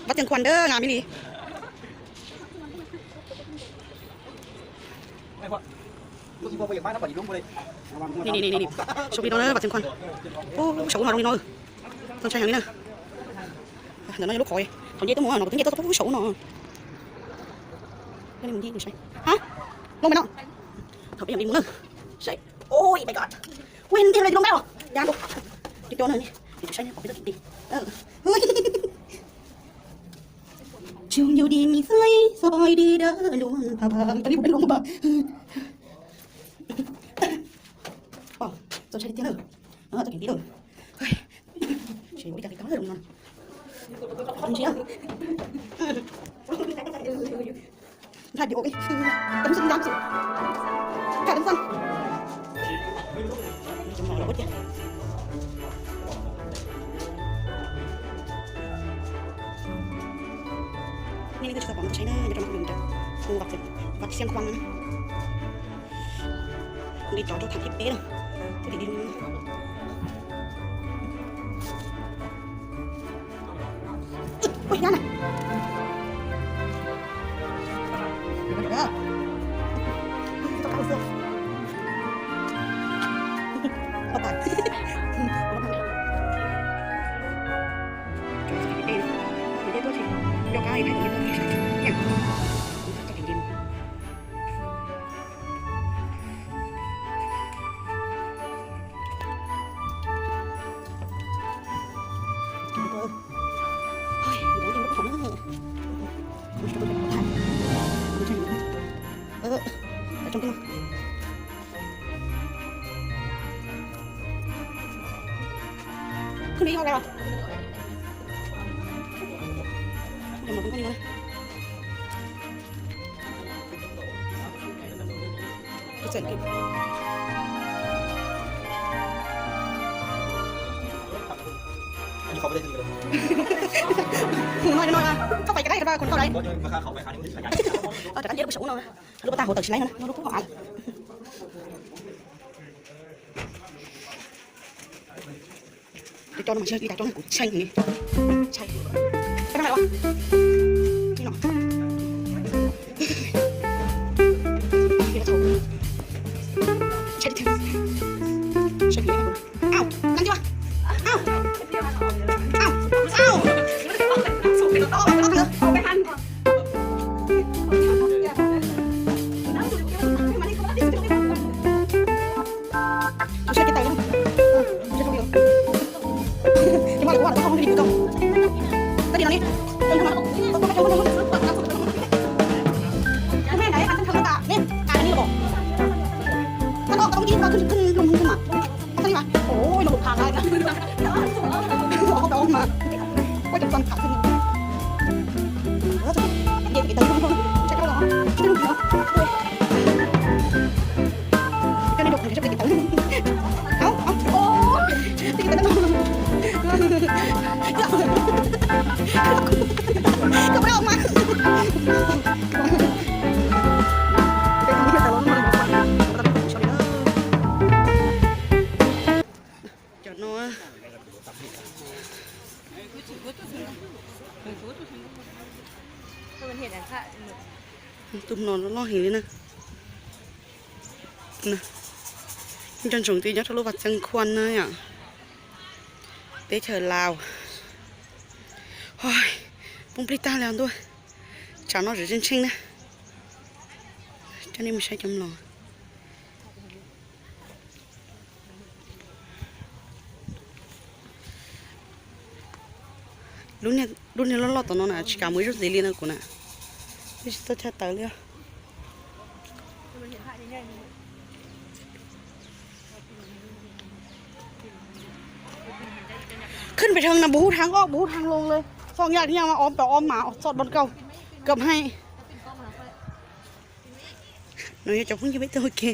Vaj Txeeg Khuam ntag, nqa me li. Nim nim nim, saum li no na, Vaj Txeeg Khuam. Ub, saum ub no zoo li no. Txaus ntshai heev li na. Ntawm no yog lub qhov, qhov nce tuaj mus no, kuv twb nce tuaj txog saum ub no. Coj nej mus nce saib. Ha, loo pem no. Thaum peb yuav li mus na. Saib. Oh my god. Ua tiag los yus loo peb os. Ya, ces cov no, saib qhov peb tuaj tim. Tsis yog di mi xwb, xo di da luag pha pha, tau li kuv peb loo pha. Txaus ntshai tiag na. Txoj kev nti lawm. Tsis ua li cas kev tau lawm no. Ntsia. Npaj dio, cov xwb nrab xwb. Npaj xwb. Cov mos los ua tiag. Nej leej twg tsis tau pom no saib na, nyob rau no kuv mus rau hu Vaj Txeeg Khuam no na. Li cov rau tham thib peb na. Tub tim li loo. Ui, yab na. Tau qab xwb. Tau pais. Nco qab li, thaij tus nce tuaj saib. Khwb li yog lawm. Mus no, no, txhob pais kiag dab, kuv thauj dai. Rov qab nce lub saum no, lub pas tag hauv tawm tsis laib no, lub pub hauv av. Cov no mas tsis yog ib tas cov no kuv tshee heev li. Tshee. Peb no. Tshee. Au, nang cia. Au. Au. Au. Tus siab ces tawm li. Ces mas kuv ua tau hauj lwm kau. Tab sis no ne, tus me ntawd, tus me ntawd, tus me ntawd, tus me ntawd, tus me ntawd, tus me ntawd, tus me ntawd, tus me ntawd, Cov no, tus no loj heev li na. Nco ntsoov tias nyob rau lub Vaj Txeeg Khuam na yom, teb chaws Laus. Poob plig tag li ntuj. Tsam no tseem tsheej tsheej na. Coj nej mus saib cov mlom. Lub niag loj loj tom no na tsis kam mus ib zaug ntxiv li no kuv na. Twb tsis tau tshaj tawm li. Khwb pes heev na, npuv hu thang ob npuv hu thang loo le. Foo yaj thiab mas ob pam ob mas txoj doo kaug kom hais. No yog cov phooj ywg peb tuaj ua ke.